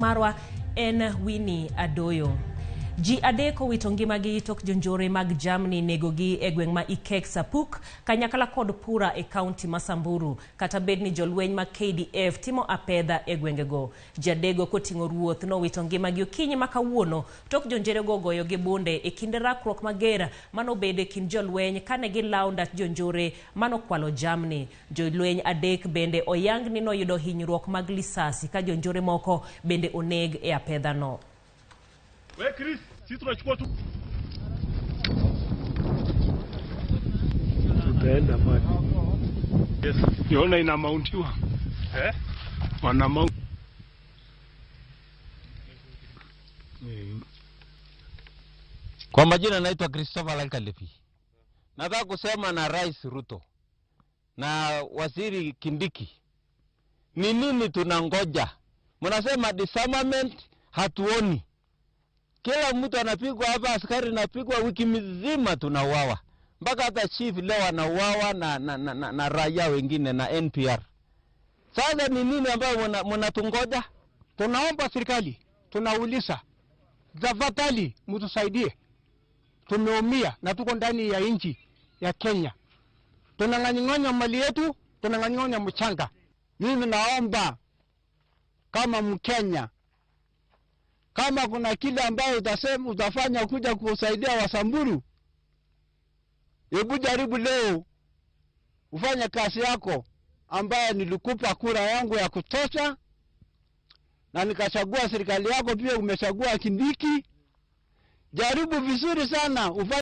Marwa en Winnie Adoyo. Ji adek owito ngimagi tok jonjore mag jamni negogi e gweng' ma Ikek Sapuk kanyakla kod Pura e kaunti ma Samburu kata bed ni jolweny mag KDF timo apedha e gwengego. Ji adekgo koting'o ruoth nowito ngimagi okinyi ma kawuono tok jonjerego goyogi bunde e kinde rakruok mager manobedo e kind jolweny kane gilawo ndach jonjore manokwalo jamni. Jolweny adek bende oyang ni noyudo hinyruok mag lisasi ka jonjore moko bende oneg e apedhano. We Chris, sisi tunachukua tu. Tutaenda wapi? Yes. Niona inamauntiwa Eh? wana mount. Kwa majina naitwa Christopher Lankalepi. Nataka kusema na Rais Ruto na Waziri Kindiki, ni nini tunangoja? Mnasema disarmament, hatuoni. Kila mtu anapigwa hapa, askari anapigwa wiki mzima, tunauawa mpaka hata chief leo anauawa na raia wengine na NPR. Sasa ni nini ambayo mnatungoja? Tunaomba serikali, tunauliza tafadhali, mtusaidie. Tumeumia na tuko ndani ya nchi ya Kenya, tunang'anyang'anya mali yetu, tunang'anyang'anya mchanga. Mimi naomba kama Mkenya, kama kuna kile ambayo utasema utafanya kuja kusaidia Wasamburu, hebu jaribu leo ufanye kazi yako ambayo nilikupa kura yangu ya kutosha, na nikachagua serikali yako, pia umechagua Kindiki. Jaribu vizuri sana ufanye